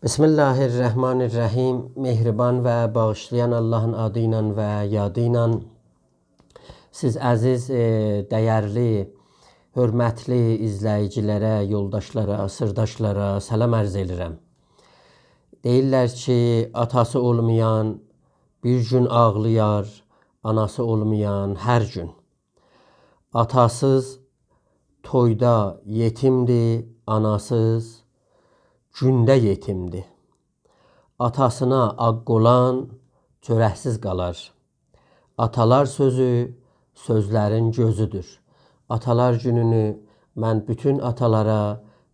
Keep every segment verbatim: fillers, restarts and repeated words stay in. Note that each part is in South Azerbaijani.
بسم الله الرحمن الرحیم. مهربان و باغیشلایان آللاهین آدی ایله و یادی ایله. سیز عزیز، ائ، دَیرلی، حؤرمتلی ایزله‌ییجیلره، یولداشلارا، سیرداشلارا سلام عرض ائدیرم. دئییرلر کی، آتاسی اولمایان بیر گون آغلایار، آناسی اولمایان هر گون. آتاسیز تویدا یئتیمدیر، آناسیز گونده یئتیمدیر. آتاسینا آغ اولان چؤرکسیز قالار. آتالار سؤزو سؤزلرین گؤزودور. آتالار گونونو من بوتون آتالارا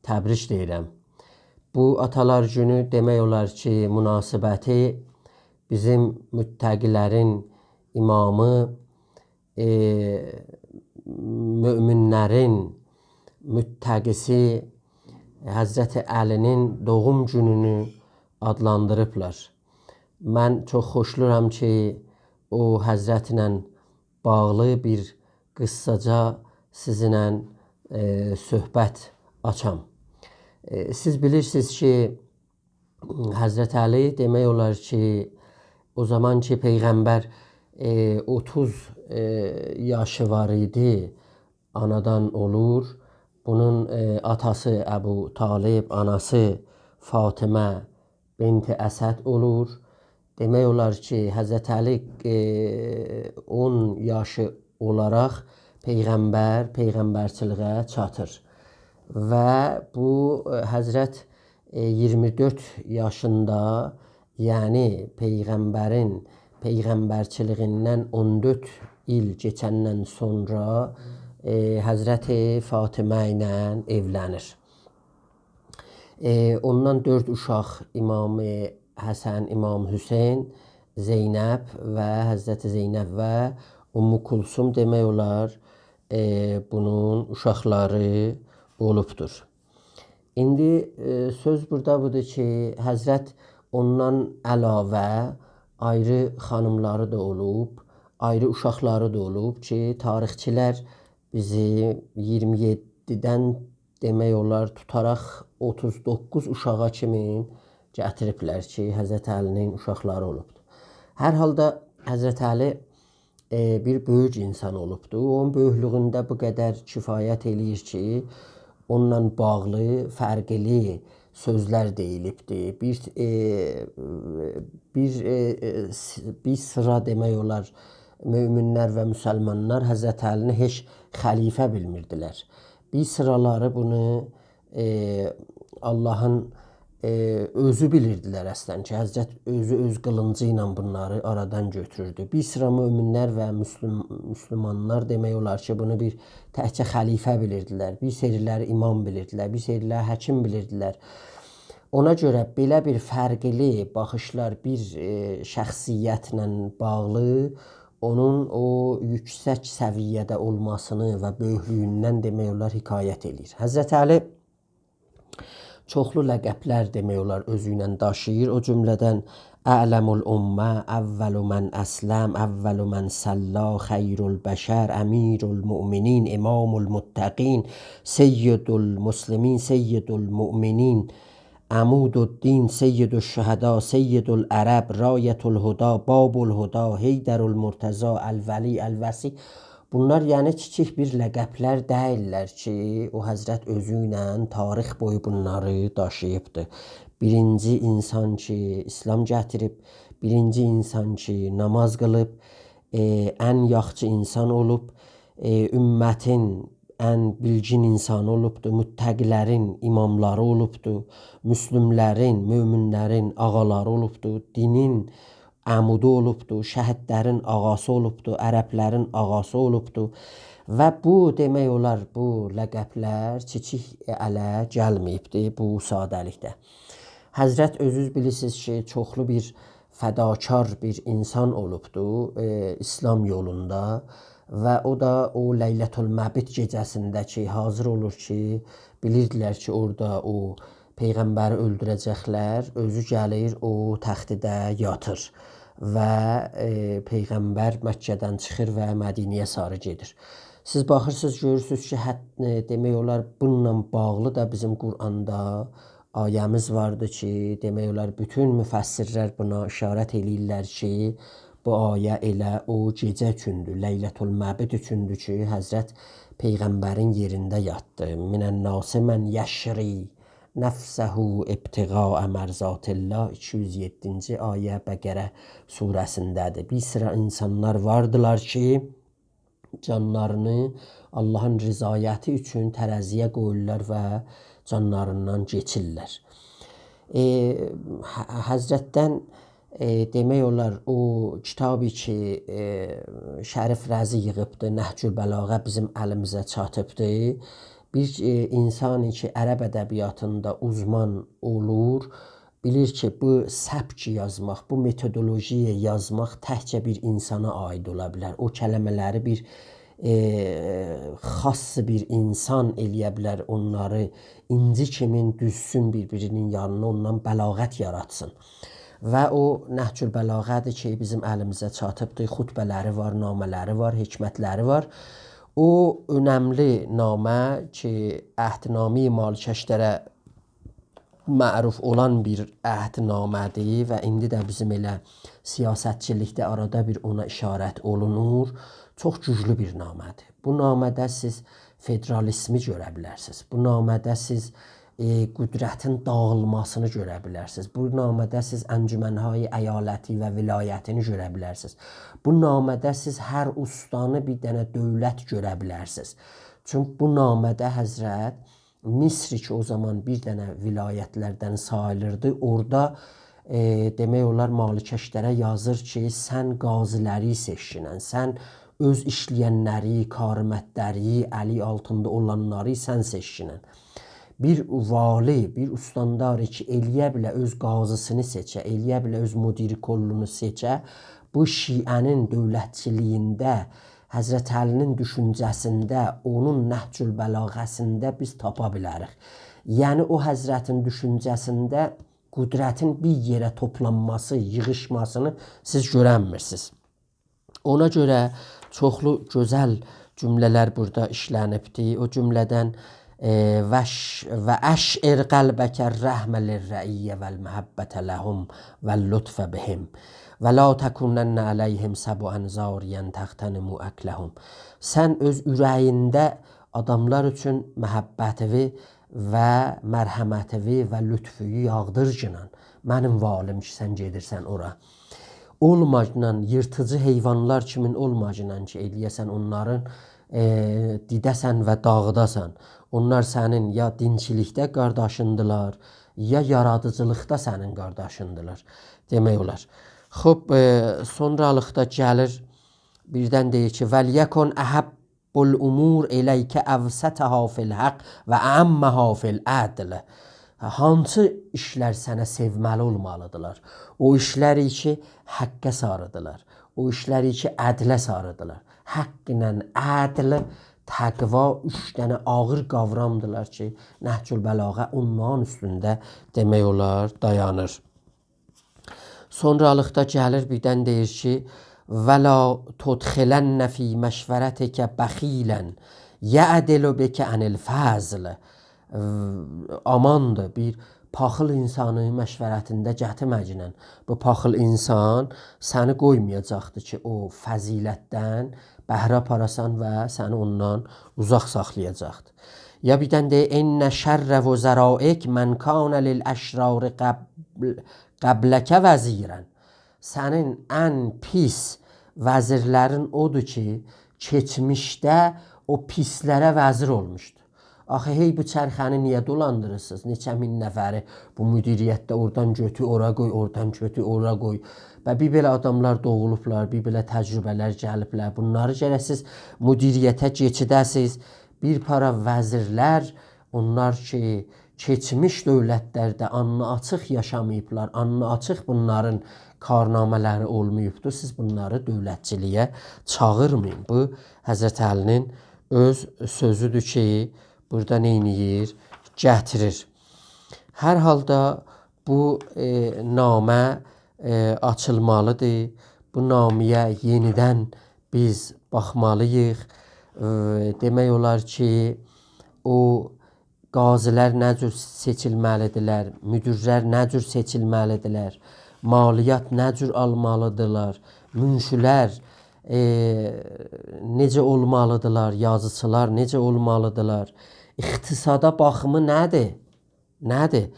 تبریک دئییرم. بو آتالار گونو دئمک اولار کی، مناسبتی بیزیم متقی‌لرین امامی، ائ، مؤمن‌لرین متقی‌سی حضرت علی‌نین دوغوم گونونو آدلاندیریبلار. من چوخ خوشلورام کی، او حضرتله باغلی بیر قیسساجا سیزینله، ائ، صحبت آچام. ائ، سیز بیلیرسینیز کی، حضرت علی دئمک اولار کی، او زامان کی، پیغمبر، ائ، اوتوز، ائ، یاشی وار ایدی، آنادان اولور. بونون، ائ، آتاسی ابوطالب، آناسی فاطمه بنت اسد اولور. دئمک اولار کی، حضرت علی، ائ، اون یاشی اولاراق پیغمبر، پیغمبرچیلیگه چاتیر. و بو، ائ، حضرت، ائ، اییرمی دؤرد یاشیندا، یعنی پیغمبرین پیغمبرچیلیگیندن اون دؤرد ایل کئچندن سونرا، ائ، حضرت فاطمه ایله ائولنیر. ائ، اوندان دؤرد اوشاق، امام حسن، امام حسین، زینب و حضرت زینب و ام‌کلثوم دئمک اولار، ائ، بونون اوشاقلاری اولوبدور. ایندی، ائ، سؤز بورادا بودور کی، حضرت اوندان علاوه آیری خانیملاری دا اولوب، آیری اوشاقلاری دا اولوب کی، تاریخچیلر بیزی اییرمی یئددیدن دئمک اولار توتاراق اوتوز دوققوز اوشاغا کیمین گتیریبلر کی، حضرت علی‌نین اوشاقلاری اولوبدور. هر حالدا حضرت علی، ائ، بیر بؤیوک انسان اولوبدور. اونون بؤیوکلویونده بو قدر کفایت ائله‌ییر کی، اونونلا باغلی فرقلی سؤزلر دئییلیبدیر. بیر، ائ، بیر، ائ، ائ، س-، بیر سیرا دئمک اولار، مؤمن‌لر و مسلمانلار حضرت علی‌نی هئچ خلیفه بیلمیردیلر. بیر سیرالاری بونو، ائ، آللاهین، ائ، اؤزو بیلیردیلر اصلاً کی، حضرت اؤزو اؤز قیلینجی ایله بونلاری آرادان گؤتوروردو. بیر سیرا مؤمن‌لر و مسلم-، مسلمانلار دئمک اولار کی، بونو بیر تکجه خلیفه بیلیردیلر، بیر سری‌لری امام بیلیردیلر، بیر سری‌لری حکیم بیلیردیلر. اونا گؤره بئله بیر فرقلی باخیشلار، بیر، ائ، شخصیتله باغلی اونون او یوکسک سویه‌ده اولماسینی و بؤیوکلویوندن دئمک اولار حکایت ائله‌ییر. حضرت علی چوخلو لقب‌لر دئمک اولار اؤزو ایله داشیییر. او جمله‌دن اعلم الامة، اول من اسلم، اول من صلی، خیر البشر، امیر المؤمنین، امام المتقین، سید المسلمین، سید المؤمنین، عمود الدین، سید الشهدا، سید العرب، رایة الهدی، باب الهدی، حیدر المرتضی، الولی، الوصی. بونلار، یعنی، کیچیک بیر لقب‌لر دئییللر کی، او حضرت اؤزو ایله تاریخ بویو بونلاری داشیییبدی. بیرینجی انسان کی، اسلام گتیریب، بیرینجی انسان کی، ناماز قیلیب، ائ، ان یاخشی انسان اولوب، ائ، امتین ان بیلگین انسانی اولوبدو، متقی‌لرین اماملاری اولوبدو، مسلم‌لرین، مؤمن‌لرین آغالاری اولوبدو، دینین عمودو اولوبدو، شهیدلرین آغاسی اولوبدو، عرب‌لرین آغاسی اولوبدو. و بو، دئمک اولار، بو لقب‌لر کیچیک اله گلمه‌ییبدی بو ساده‌لیکده. حضرت اؤزونوز بیلیرسینیز کی، چوخلو بیر فداکار بیر انسان اولوبدو، ائ، اسلام یولوندا. و او دا او لیلة‌المبیت گئجه‌سینده کی، حاضر اولور کی، بیلیردیلر کی، اورادا او پیغمبری اؤلدوره‌جکلر، اؤزو گلیر او تختیده یاتیر و، ائ، پیغمبر مکه‌دن چیخیر و مدینه‌یه ساری گئدیر. سیز باخیرسینیز، گؤرورسونوز کی، حت-، ائ، دئمک اولار، بونونلا باغلی دا بیزیم قرآندا آیه‌میز واردی کی، دئمک اولار، بوتون مفسرلر بونا اشارت ائله‌ییرلر کی، بو آیه ائله او گئجه اوچوندور، لیلة‌المبیت اوچوندور کی، حضرت پیغمبرین یئرینده یاتدی. «من الناس من یشری نفسه ابتغاء مرضات الله»، ایکی یوز یئددینجی آیه، بقره سوره‌سینده‌دیر. بیر سیرا اینسانلار واردیلار کی، جانلارینی آللاهین رضایتی اوچون ترازی‌یه قویورلار و جانلاریندان کئچیرلر. ائ، ح-، حضرتدن، ائ، دئمک اولار، او کیتابی کی، ائ، شریف رضی ییغیبدی، نهج‌البلاغه بیزیم الیمیزه چاتیبدی. بیر، ائ، اینسان کی، عرب ادبیاتیندا اوزمان اولور، بیلیر کی، بو سبک یازماق، بو متودولوژی یازماق تکجه بیر اینسانا عایید اولا بیلر. او کلمه‌لری بیر، ائ، خاص بیر اینسان ائلیه بیلر، اونلاری اینجی کیمین دوزسون بیر-بیرینین یانینا، اوندان بلاغت یاراتسین. و او نهج‌البلاغه‌دیر کی، بیزیم الیمیزه چاتیبدیر، خطبه‌لری وار، نامه‌لری وار، حکمت‌لری وار. او اؤنملی نامه کی، عهدنامه‌ی مالکشتره معروف اولان بیر عهدنامه‌دیر و ایندی ده بیزیم ائله سیاستچیلیکده آرادا بیر اونا اشارت اولونور. چوخ گوجلو بیر نامه‌دیر. بو نامه‌ده سیز فدرالیزمی گؤره بیلرسینیز. بو نامه‌ده سیز، ائ، قدرتین داغیلماسینی گؤره بیلرسینیز. بو نامه‌ده سیز انجمن‌های ایالتی و ولایتینی گؤره بیلرسینیز. بو نامه‌ده سیز هر استانی بیر دنه دؤولت گؤره بیلرسینیز. چونکی بو نامه‌ده حضرت مصر کی، او زامان بیر دنه ولایت‌لردن ساییلیردی، اورادا، ائ، دئمک اولار، مالکشتره یازیر کی، سن قاضی‌لری سئچگینن، سن اؤز ایشله‌ین‌لری، کارمندلری، الی آلتیندا اولانلاری سن سئچگینن. بیر والی، بیر استاندار کی، ائلیه بیله اؤز قاضی‌سینی سئچه، ائلیه بیله اؤز مدیر کلّونو سئچه، بو شیعه‌نین دؤولتچیلیگینده، حضرت علی‌نین دوشونجه‌سینده، اونون نهج‌البلاغه‌سینده بیز تاپا بیلریک. یعنی، او حضرتین دوشونجه‌سینده قدرتین بیر یئره توپلانماسی، ییغیشماسینی سیز گؤرنمیرسینیز. اونا گؤره چوخلو گؤزل جمله‌لر بورادا ایشله‌نیبدی. او جمله‌دن، ائ، «وش-، و اشعر قلبک الرحمة للرعیة والمحبة لهم واللطف بهم ولا تکونن علیهم سبعا ضارعا تغتنم اکلهم.» سن اؤز اوره‌یینده آداملار اوچون محبتیوی و مرحمتیوی و لطفووی یاغدیرگینان. منیم والیم کی، سن گئدیرسن اورا. اولماگینان، ییرتیجی حیوانلار کیمین اولماگینان کی، ائلیه‌سن اونلارین، ائ، دیده‌سن و داغیداسان. اونلار سنین یا دینچیلیکده قارداشیندیلار، یا یارادیجیلیقدا سنین قارداشیندیلار، دئمک اولار. خوب، ائ، سونرالیقدا گلیر، بیردن دئییر کی، «ولیکن احب الامور الیک اوسطها فی الحق و اعمها فی العدل.» هانسی ایشلر سنه سئومه‌لی اولمالیدیرلار؟ او ایشلر کی، حقه ساریدیرلار. او ایشلر کی، عدله ساریدیرلار. حق ایله عدل، تقوا اوچ دنه آغیر قاورامدیرلار کی، نهج‌البلاغه اونلارین اوستونده، دئمک اولار، دایانیر. سونرالیقدا گلیر، بیردن دئییر کی، «ولا تدخلن فی مشورتک بخیلا یعدل بک عن الفضل.» آماندیر، بیر پاخیل اینسانی مشورتینده گتیرمه‌گینن. بو پاخیل اینسان سنی قویمایاجاقدیر کی، او فضیلتدن بهره آپاراسان و سنی اوندان اوزاق ساخلایاجاقدیر. یا بیردن دئییر، «ان شر وزرائک من کان للاشرار قبل، قبلک وزیرا.» سنین ان پیس وزیرلرین اودور کی، کئچمیشده او پیسلره وزیر اولموشدو. آخی هئی بو چرخه‌نی نییه دولاندیریرسینیز؟ نئچه مین نفری بو مدیریتده اورادان گؤتور، اورا قوی، اورادان گؤتور، اورا قوی. و بیر بئله آداملار دوغولوبلار، بیر بئله تجربه‌لر گلیبلر. بونلاری گرک سیز مدیریته کئچیده‌سیز. بیر پارا وزیرلر، اونلار کی، کئچمیش دؤولتلرده آلنی آچیق یاشاماییبلار، آلنی آچیق بونلارین کارنامه‌لری اولماییبدیر. سیز بونلاری دؤولتچیلیگه چاغیرمایین. بو، حضرت علی‌نین اؤز سؤزودور کی، بورادا نئینیییر؟ گتیریر. هر حالدا بو، ائ، نامه، ائ، آچیلمالیدیر. بو نامه‌یه یئنیدن بیز باخمالیییق. ائ، دئمک اولار کی، او قاضی‌لر نه جور سئچیلمه‌لی‌دیرلر، مدیرلر نه جور سئچیلمه‌لی‌دیرلر، مالیات نه جور آلمالی‌دیرلار، منشی‌لر، ائ، نئجه اولمالی‌دیرلار، یازیچیلار نئجه اولمالی‌دیرلار، اقتصادا باخیمی نه‌دیر؟ نه‌دیر؟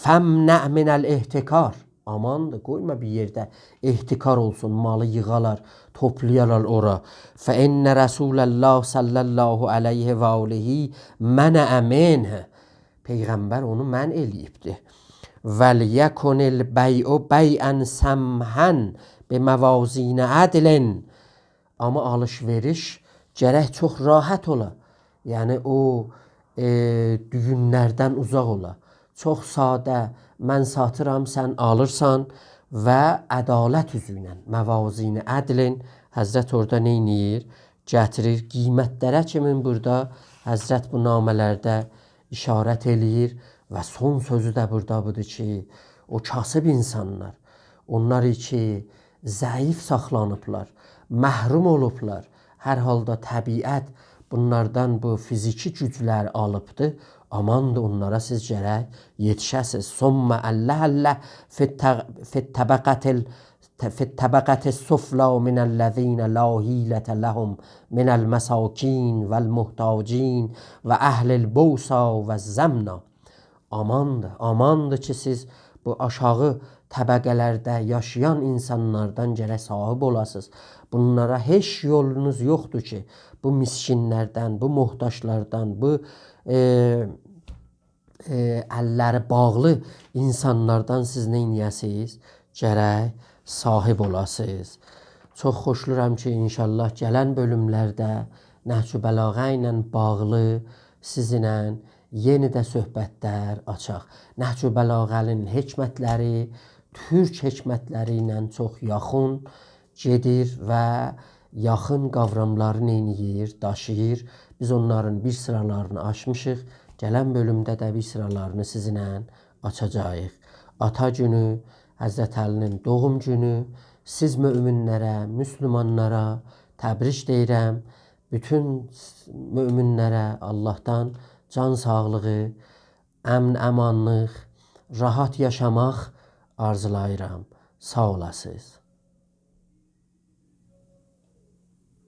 «فامنع من الاحتکار». آماندیر، قویما بیر یئرده احتکار اولسون، مالی ییغالار، توپلایالار اورا. «فإن رسول الله صلی الله علیه و آله منع منه». پیغمبر اونو منع ائله‌ییبدی. «ولیکن البیع بیعا سمحا بموازین عدل». آمما آلیش-وئریش گرک چوخ راحت اولا. یعنی او، ائ، دویونلردن اوزاق اولا. چوخ ساده، من ساتیرام، سن آلیرسان و عدالت اوزو ایله، موازین عدل، حضرت اورادا نئینیر؟ گتیریر. قیمتلره کیمین بورادا حضرت بو نامه‌لرده اشارت ائله‌ییر و سون سؤزو ده بورادا بودور کی، او کاسیب اینسانلار، اونلار کی، ضعیف ساخلانیبلار، محروم اولوبلار، هر حالدا طبیعت بونلاردان بو فیزیکی گوجلری آلیبدی، آماندیر، اونلارا سیز گرک یئتیشه‌سیز. «ثم الله الله فی الط-، فی الطبقة ال-، فی الطبقة السفلی من الذین لا حیلة لهم من المساکین والمحتاجین و اهل البؤسی والزمنة». آماندیر، آماندیر کی، سیز بو آشاغی طبقه‌لرده یاشایان اینسانلاردان گرک صاحیب اولاسینیز. بونلارا هئچ یولونوز یوخدور کی، بو مسکینلردن، بو محتاجلاردان، بو، ائ، ائ، اللری باغلی اینسانلاردان سیز نئینیه‌سیز؟ گرک صاحیب اولاسینیز. چوخ خوشلورام کی، ان‌شاءالله گلن بؤلوملرده نهج‌البلاغه ایله باغلی سیزینله یئنی ده صحبتلر آچاق. نهج‌البلاغه‌نین حکمتلری تورک حکمتلری ایله چوخ یاخین گئدیر و یاخین قاوراملاری نئینییر، داشیییر. بیز اونلارین بیر سیرالارینی آچمیشیق. گلن بؤلومده ده بیر سیرالارینی سیزینله آچاجاغیق. آتا گونو، حضرت علی‌نین دوغوم گونو، سیز مؤمنلره، مسلمانلارا تبریک دئییرم. بوتون مؤمنلره آللاهدان جان ساغلیغی، امن-امانلیق، راحت یاشاماق آرزولاییرام. ساغ اولاسینیز.